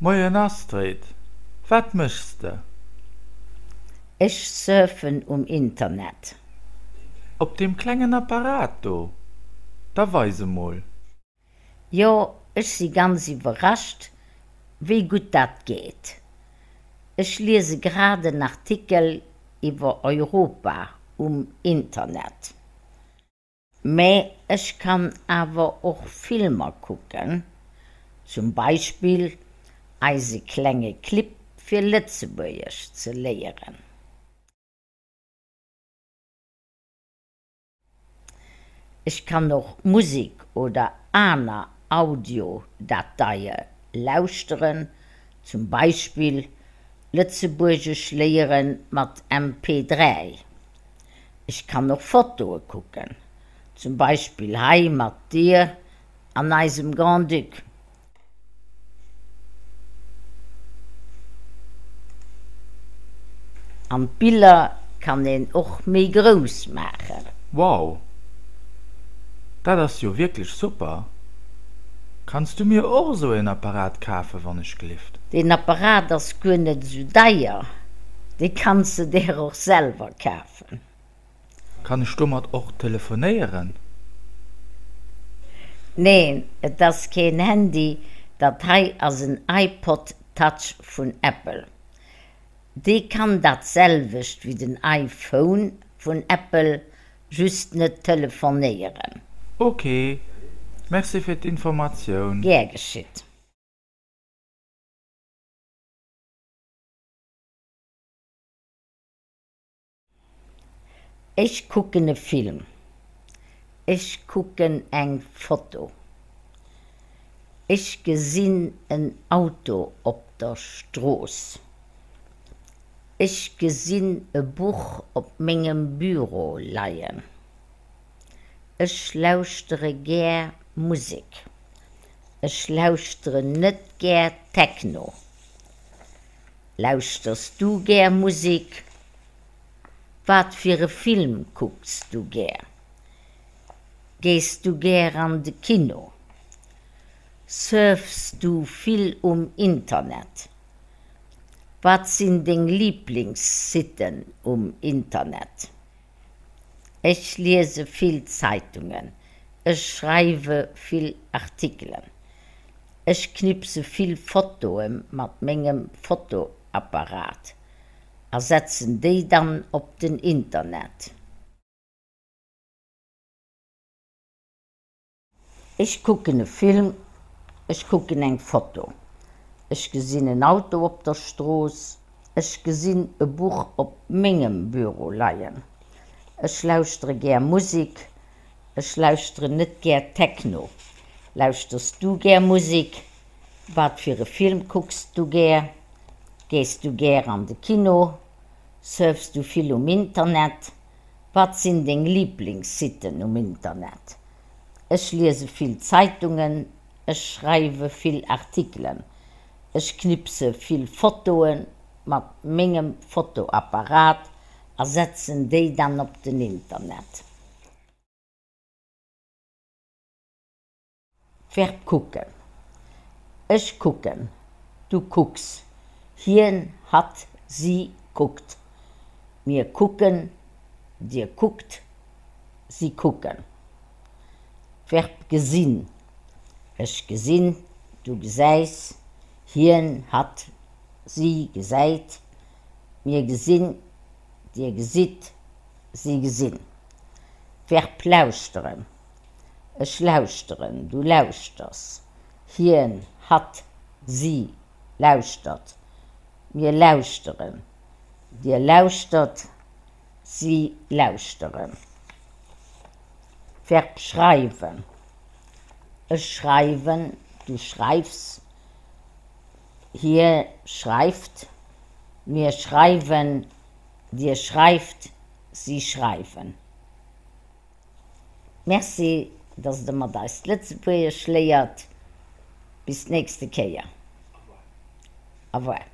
Moien Astrid, wat méchs de? Ech surfen um Internet. Op deem klengen Apparat do? Da weis emol. Jo, ech si ganz iwwerrascht, wéi gutt dat geet. Ech liese grad en Artikel iwwer Europa um Internet. Mä ech kann awer och Filmer kucken, zum Beispill eise klenge Clip fir Lëtzebuergesch ze léieren. Ech kann och Musek oder aner Audiodateie lauschteren, zum Beispill Lëtzebuergesch léiere mat MP3. Ech kann och Fotoe kucken, zum Beispill hei mat dir an eisem Grand-Duc. An d'Biller kann een och méi grouss maachen. Wow! Dat ass jo wierklech super! Kanns du mir och esou een Apparat kafen, wann ech glift? Deen Apparat ass guer net esou deier, dee kanns de der och selwer kafen. Kann ech domat och telefonéieren? Neen, et ass keen Handy, dat hei ass en iPod Touch vun Apple. Dee kann dat selwecht wéi den iPhone vun Apple, just net telefonéieren. Ok, merci fir d'Informatioun. Gär geschitt. Ech kucken e Film. Ech kucken eng Foto. Ech gesinn en Auto op der Strooss. Ech gesinn e Buch op mengem Büro leien. Ech lauschtere gär Musek. Ech lauschteren net gär Techno. Lauschters du gär Musek? Wat fir e Film kucks du gär? Gees du gär an de Kino? Surfs du vill um Internet? Wat sinn deng Liblingssitten um Internet? Ech liese vill Zeitungen. Ech schreiwe vill Artikelen. Ech knipse vill Fotoe mat mengem Fotoapparat a setzen déi dann op den Internet. Ech kucken e Film. Ech kucken eng Foto. Ech gesinn en Auto op der Strooss. Ech gesinn e Buch op mengem Büro leien. Ech lauschtere gär Musek. Ech lauschteren net gär Techno. Lauschters du gär Musek? Wat fir e Film kucks du gär? Gees du gär an de Kino? Surfs du vill um Internet? Wat sinn deng Liblingssitten um Internet? Ech liese vill Zeitungen, ech schreiwe vill Artikelen, ech knipse vill Fotoe mat mengem Fotoapparat a setzen déi dann op den Internet. Verb kucken, Ech kucken, du kucks, hien, hatt, si kuckt, mir kucken, dir kuckt, si kucken. Verb gesinn, Ech gesinn, du gesäis, hien, hatt, si gesäit, mir gesinn, dir gesitt, si gesinn. Verb lauschteren, Ech lauschteren, du lauschters, hien, hatt, si lauschtert, mir lauschteren, dir lauschtert, si lauschteren. Verb schreiwen, Ech schreiwen, du schreifs, hie schreift, mir schreiwen, dir schreift, si schreiwen. Merci, dass der mat eis d'Lëtzebuergesch léiert. Bis d'nächste Kéier. Au revoir.